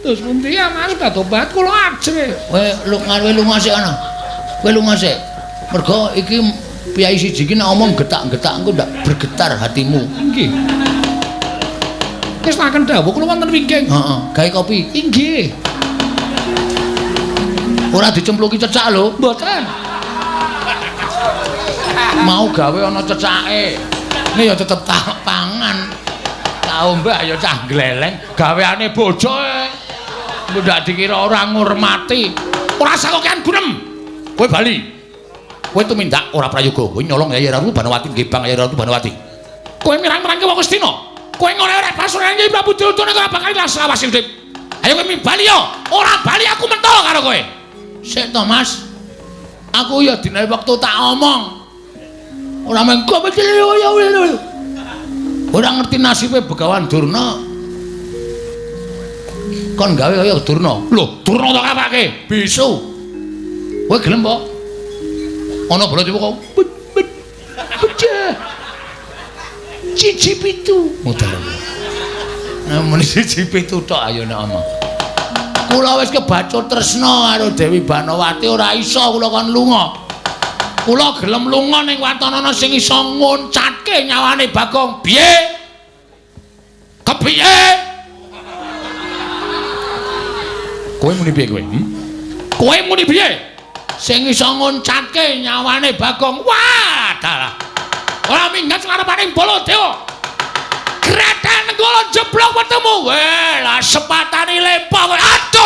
Terus pundi ya Mas tobat kula ajre. Kowe lunga, kowe lunga sik ana. Kowe lunga sik. Mergo iki piyai siji iki nek omong getak-getak engko ndak bergetar hatimu. Inggih. Wis laken dawuh kula wonten wingking. Heeh, gawe kopi. Inggih. Ora dicempluki cecak lho. Mboten. Mau gawe ana cecake. Ini ya tetep tak pangan. Tak ombe ya cah gleleng gaweane bojo e. Ndak dikira ora ngurmati. Ora sakokean gunem. Kowe bali. Kowe tumindak ora prayoga. Kowe nyolong Yai Ratu Banowati, gebang Yai Ratu Banowati. Kowe mirang-mirangke wong Astina. Kowe ngore-ore pasuran Kyai Prabu Duryudana ora bakal ilas lawas urip. Ayo kowe bali yo. Ora bali aku mentol karo kowe. Sik to, Mas. Aku ya dinae wektu tak omong. Ora mengko ora ngerti nasibe Begawan Durna. Kon gawe kaya Durna. Lho, Durna tok apake? Bisu. Kowe gelem po? Ana bala dewa kok. Pecah. 1 7. Mudar. Nah, muni 1 7 tok ayo nek omong. Kula wis kebacut tresna karo Dewi Banowati, ora iso kula kon lunga. Kula gelem lunga ning watanana sing iso ngoncatke nyawane Bagong. Piye? Kepiye? Kowe muni piye kowe? Hmm? Kowe muni piye? Sing iso ngoncatke nyawane Bagong. Wah, dalah. Ora minggat ngarepane Baladewa. Greten nenggala jeblok wetemu. Weh, lah sepatane lempah kowe. Aduh.